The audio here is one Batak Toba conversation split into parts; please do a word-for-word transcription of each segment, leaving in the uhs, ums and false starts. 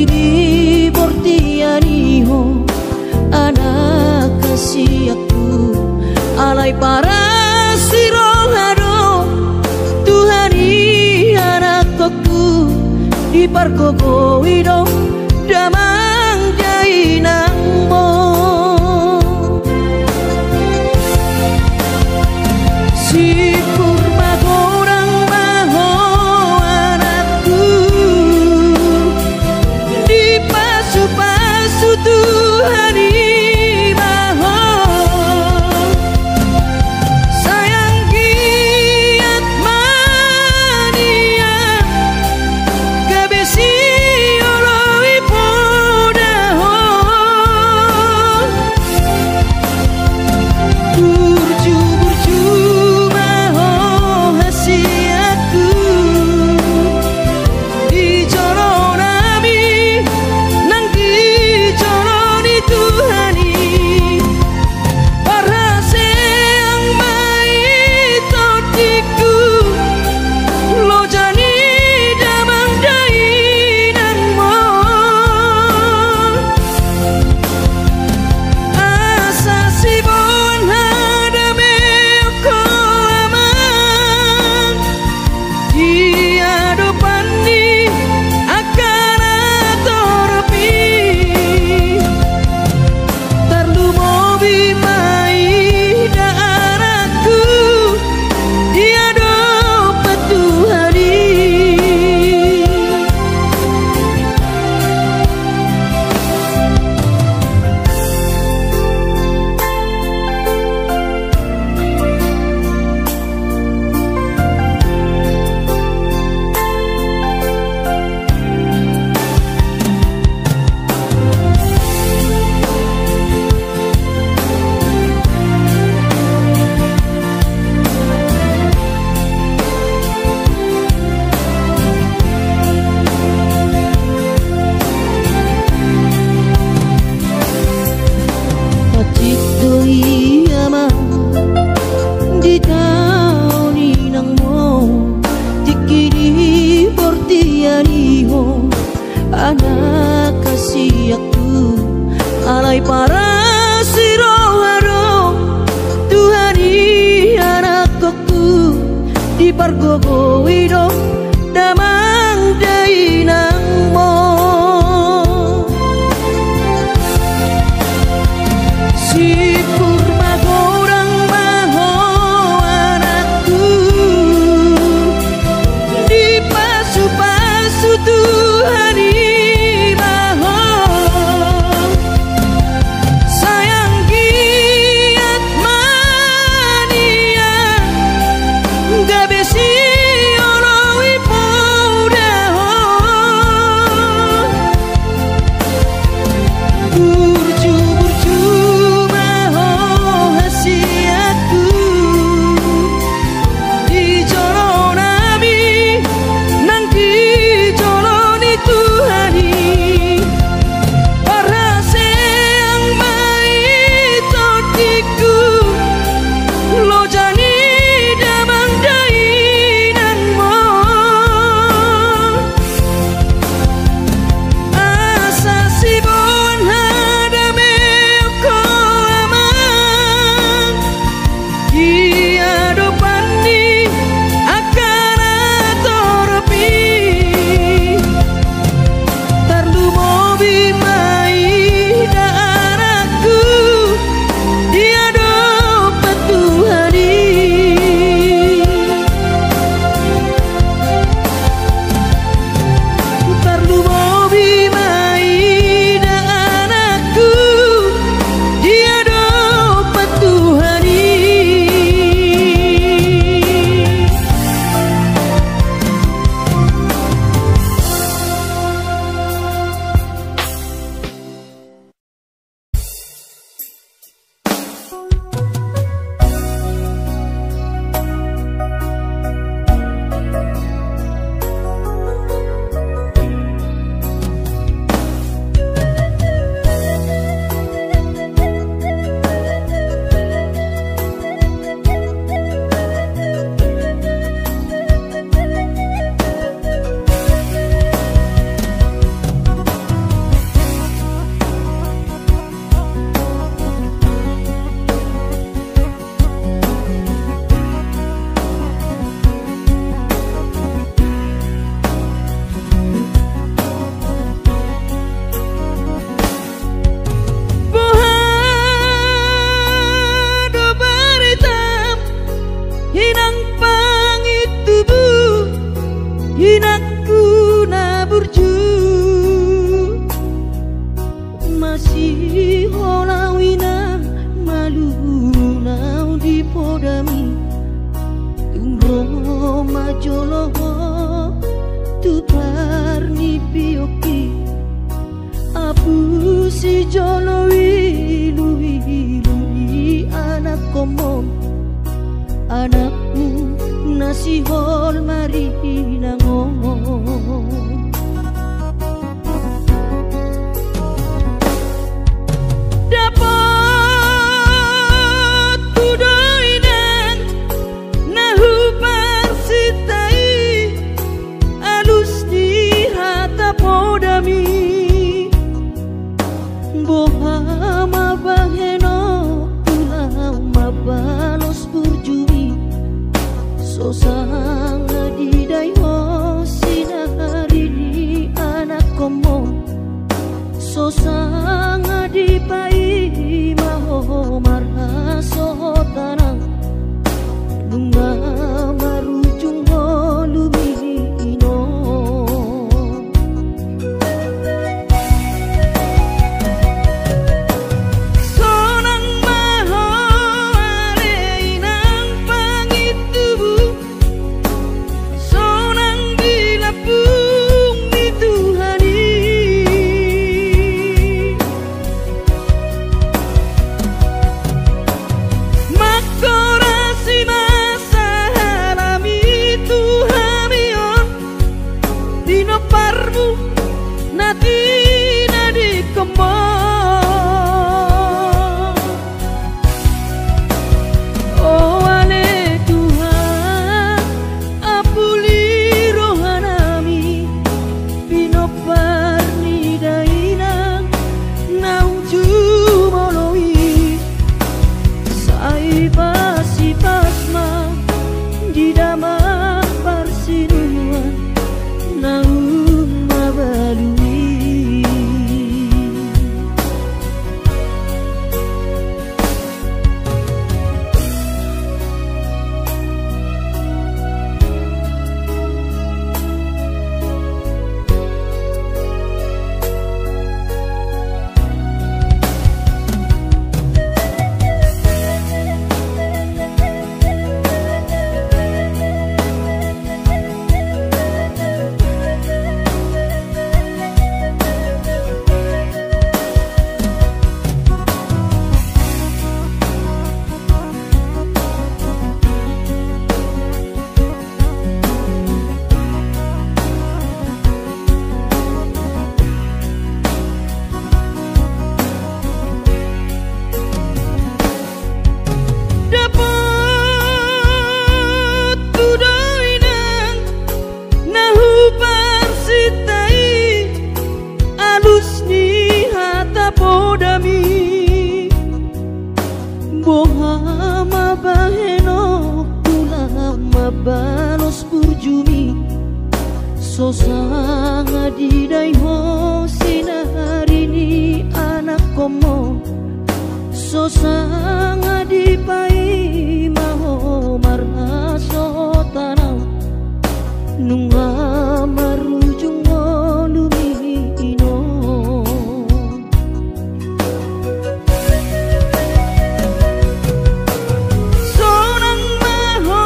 Di bortian i ho anak hasianku, alai paras ni roha do Tuhan i anakhonku, dipargogoi do damang dainangmu. Simpur ma godang ma ho anakku, dipasupasu Tuhan i ma ho. Sai anggiat ma nian gabe sioloi poda ho. Burju-burju ma ho hasianku, di jolo nami nang di jolo ni Tuhan i. Parhaseang ma i tondingku, loja ni damang dainangmu. Asa siboan hadameon ho amang, di adopan ni angka na torop i. Tarlumobi ma i da anakku, di adopan Tuhan i. Pacindo i amang di taon inangmu, tingki di bortian i ho anak hasianku, alai paras ni roha do Tuhan i anakhonku, dipargogoi do damang dainangmu. Simpur ma godang ma ho anakku, dipasupasu Tuhan i ma ho. Sai anggiat ma nian gabe siolo Jolo iluilu di anakkonmon, anakmu na sihol marinang on. Dapothu do inang na huparsinta i, alus ni hata podami. Boha ma bahenonku laho mambalos burjumi? So sanga didai ho sinari ni anakkonmon, so sanga dipaima ho marhasohotan an. Nunga marujung ngolumi on. Sonang ma ho ale inang pangintubu, sonang di lambung ni Tuhan i. Mangkorasi ma sahalami tu hami on, pinomparmu na tinadingkon on. O ale Tuhan, apuli rohanami, pinompar ni dainang na uju molo i. Sai pasipas ma di damang parsinuan naung mabalu i. Dapothu do inang na huparsinta i, alus ni hata podami. Boha ma bahenonku laho mambalos burjumi? So sanga didai ho sinari ni anakkonmon, so sanga dipaima ho marhasohotan on. Nunga marujung ngolumi on. Sonang ma ho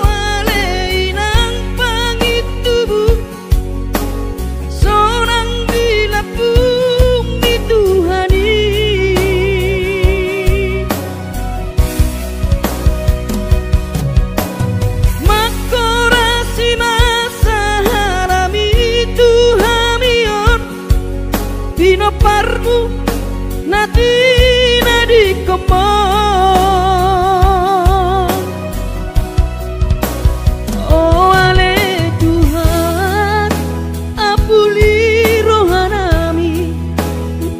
ale inang pangintubu, sonang di lambung ni Tuhan i. Mangkorasi ma sahalami tu hami on, pinomparmu na tinadingkon on. O ale Tuhan, apuli rohanami,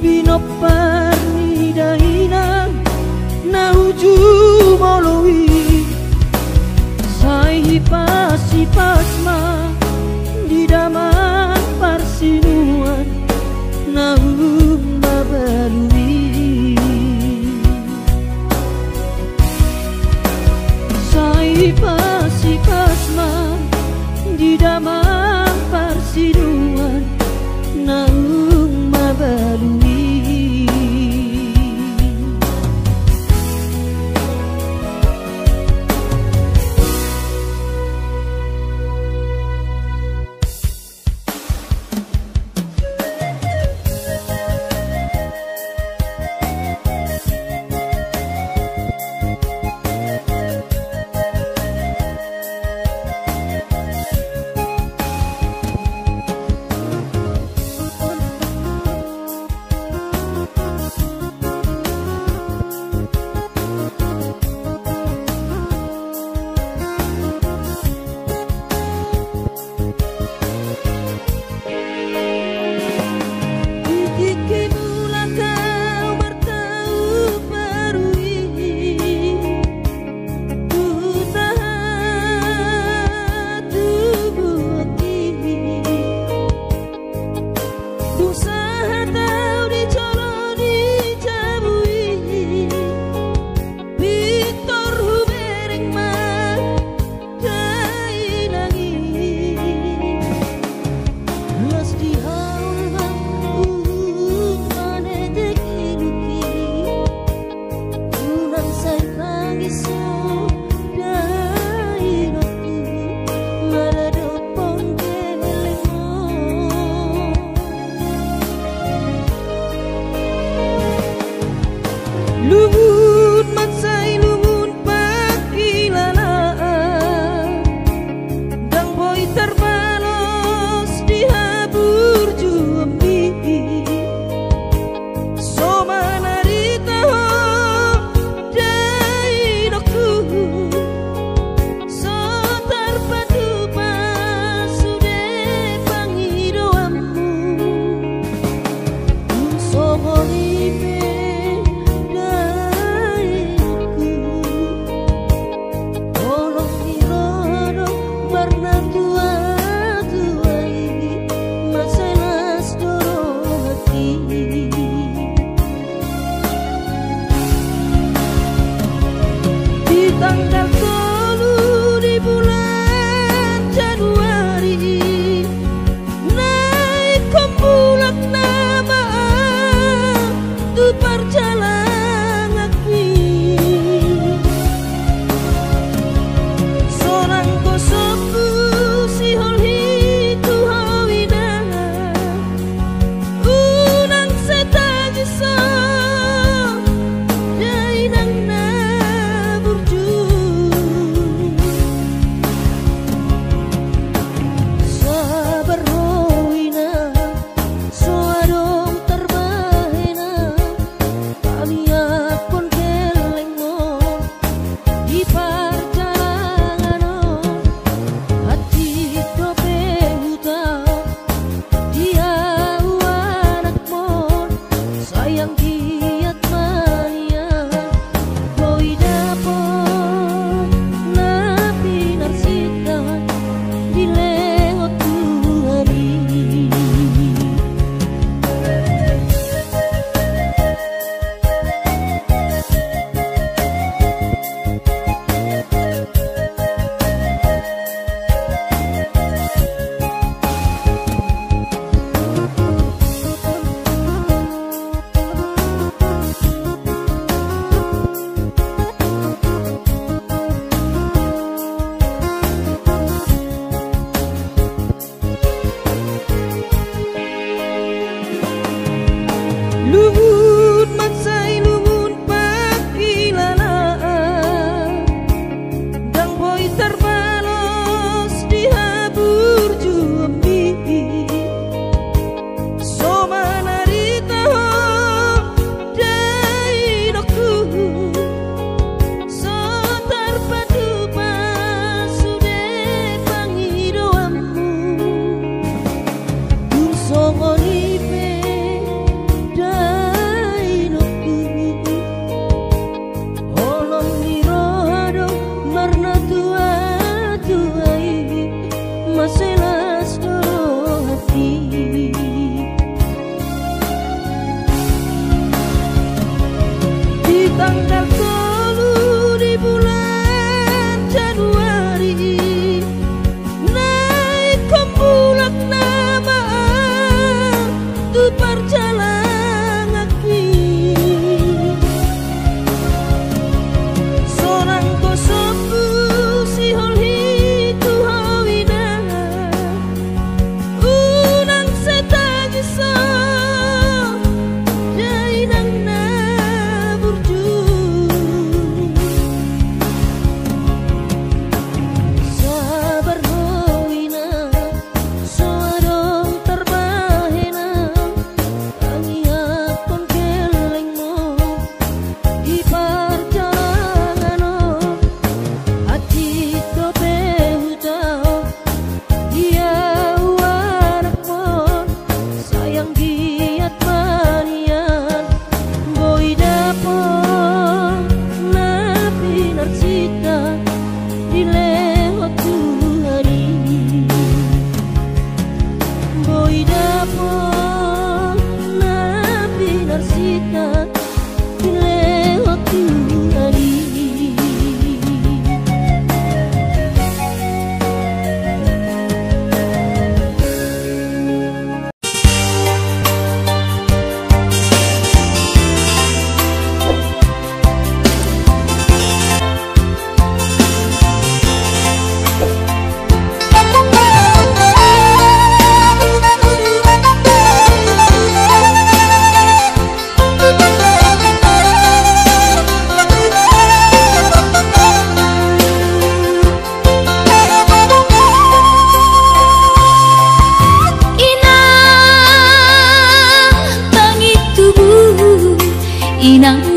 pinompar ni dainang na uju molo i. Sai hipasipas ma di damang parsinuan naung mabalu i. Lungun mansai lungun pangkilalaan, ndang boi tarbalos di haburjuonmi. So manarita ho dainangku, so tarpatupa sude pangidoanmu. Dung songon i pe dainangku, holong ni roha do marnatuatua i, mansai las do rohangki. Di tanggal tolu di bulan Januari, naeng ho mulak nama tu parjalanganmi. Sonang gosokku sihol i tu ho inang. Unang sai tangis ho dainang na burju. Sabar ho inang, so adong tarbahen, taliaphon hellengmon di parjalangan on. Hansit dope hutaon di ahu anakmon, sai anggiat ma nian boi dapot na pinarsinta di lehon Tuhan i. Lungun mansai lungun pangkilalaan, ndang boi tarbalos di haburjuonmi. So manarita ho dainangku, so tarpatupa sude pangidoanmu. Dung songon i pe dainangku, holong ni roha do marnatuatua i, mansai las do rohangki. Di tanggal tolu di bulan Januari, naeng ho mulak nama tu parjalanganmi. Sonang gosokku sihol i tu ho inang. Unang sai tangis ho dainang na burju. Sabar ho inang, so adong tarbahen, tang Inang